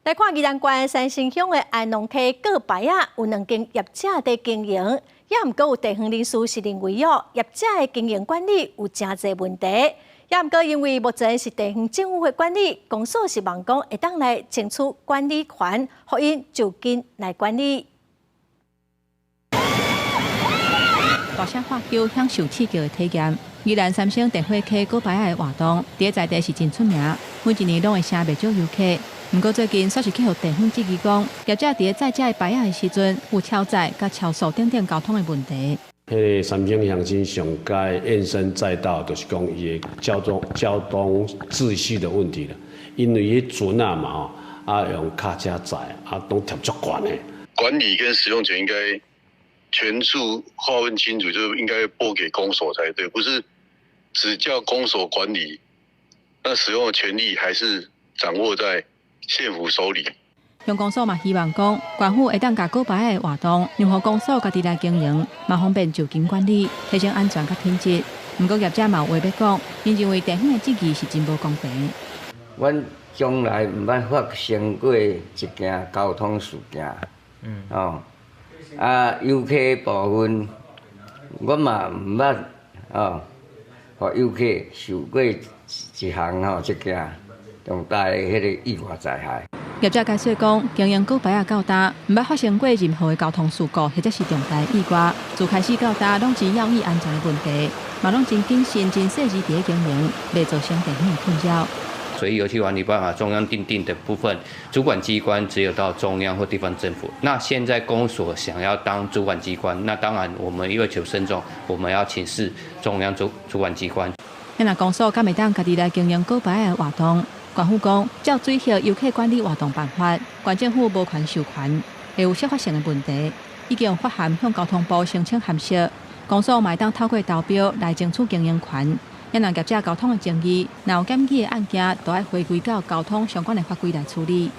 來看宜蘭縣三星鄉的安農溪過牌仔，有兩間業者佇經營，也毋過有地方人士是認為哦，業者的經營管理有誠濟問題。也毋過因為目前是地方政府的管理，公所希望講會當來爭取管理權，予𪜶就近來管理。大聲喝叫，享受刺激的體驗。宜蘭三星電火溪過牌仔的活動，佇在地是真出名，每一年攏會吸袂少遊客。毋過最近，煞是去予地方質疑講，業者佇咧載這个牌仔的時陣，有超載佮超速等等交通的問題。彼个三星鄉親上該怨聲載道，就是講伊的交通秩序的問題啦。因為彼船仔嘛吼，啊用卡車載，啊攏疊足懸的。管理跟使用權應該權數劃分清楚，就應該撥給公所才對，不是只叫公所管理，那使用的權利還是掌握在縣府手裡。鄉公所嘛希望講，縣府會當共過牌仔的活動，讓予公所家己來經營，嘛方便就近管理，提升安全佮品質。毋過業者嘛有話欲講，𪜶認為地方的質疑是真無公平。阮從來毋捌發生過一件交通事件，哦，啊，遊客部分，我嘛毋捌哦，予遊客受過一項吼，這件重大的彼个意外災害。業者解釋講，經營過牌仔到今，毋捌發生過任何的交通事故或者是重大意外。自開始到今，攏真要意安全的問題，嘛攏真謹慎、真細緻佇咧經營，袂造成地方的困擾。所以遊憩管理辦法中央訂定的部分，主管機關只有到中央或地方政府。那現在公所想要當主管機關，那當然我們因為求慎重，我們要請示中央主管機關。若公所敢會當家己來經營過牌仔的活動？縣府講，照水域遊客管理活動辦法，縣政府無權授權，會有適法性的問題，已經發函向交通部申請函釋，公所嘛會當透過投標來爭取經營權。若業者交通的爭議，若有檢舉的案件，都愛回歸到交通相關的法規來處理。